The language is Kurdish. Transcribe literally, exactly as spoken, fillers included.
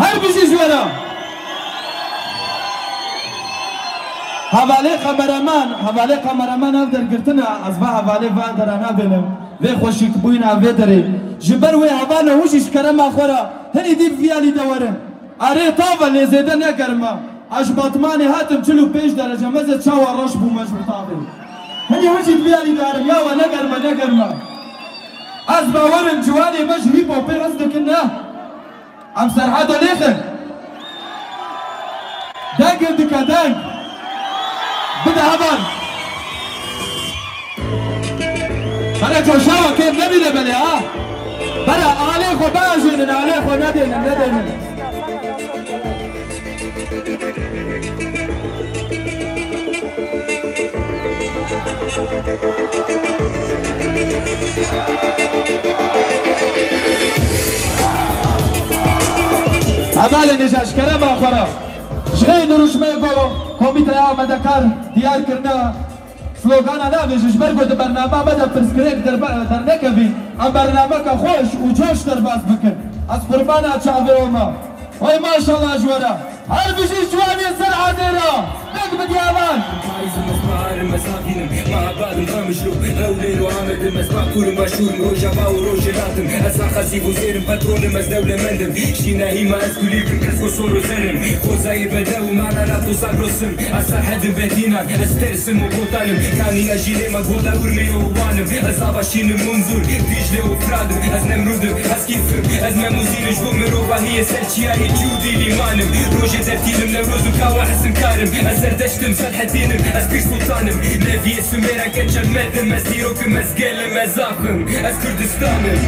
Her bijî ji we re. Hevalê kameraman, hevalê kameraman ev dergirtin e, ez va hevalê van dera nabênim. Vê xweşikbûyîna vê derê. Ji ber wê hevalê hûn jî ji kerema xwe re hinî dî bi vî alî de werin. Erê, tav e, lê zêde ne germ e. Ez ji Batmanê hatim, çil û pênc derece, me zê çawa reş bûme ji bo tavê. Hinî hûn jî di vî alî de herin, ya we ne germ e, ne germ e. Ez bawerim ciwanê me ji wî popê hez dikin, ne? Em Serhedo lêxin. Deng dike deng. Bide heval. Bere coşawa kêm nebîne belê ha. Bere alê xwe biajênin, alê xwe nedênin, nedênin. Hevalên hêja ji kerema xwe re. Ji xêr dirûşmê ku komîteya amadekar diyar kirine, slogana navêjin, ji ber ku di bernama me de pirsgirêk derbe-, dernekevî, em bernameke xweş û coş derbas bikin. Ez qurbana çavê we me. Oy maşallah ji we re. Her bijî ciwanê Serhedê re. Deng bi diyavan. Payizim ez baharim ez navînim. Meha badim xemijro. Ewlêro Amedim ez bakurim başûrim. Rojava û rojhilatim. Ez axezî û zêrim petrolim ez dewlemendim. Şînehî me ez kulî kim kes ku sor û zerim. Xozayê bedew û mala rato zagrosim. Ez Serhedim bedînan ez tersim û kotanim. Kanî ez jî lê me goda urmê û wanim. Ez ava şînim Munzur. Dîcle û Firadim. Ez Nemrûdim. Ez kîfim. Ez Memûzînim ji bo mirovahiyê ser çiyayê Cûdî lîmanim. Rojê dertînim Newroz û kawa hesimkarim. Ez Zerdeştim, Serhedînim, ez Pîr Sultanim. Leviyê Sumêra ke çelmedim, ez dîrokim, ez gelim, ez axim, ez Kurdistanim.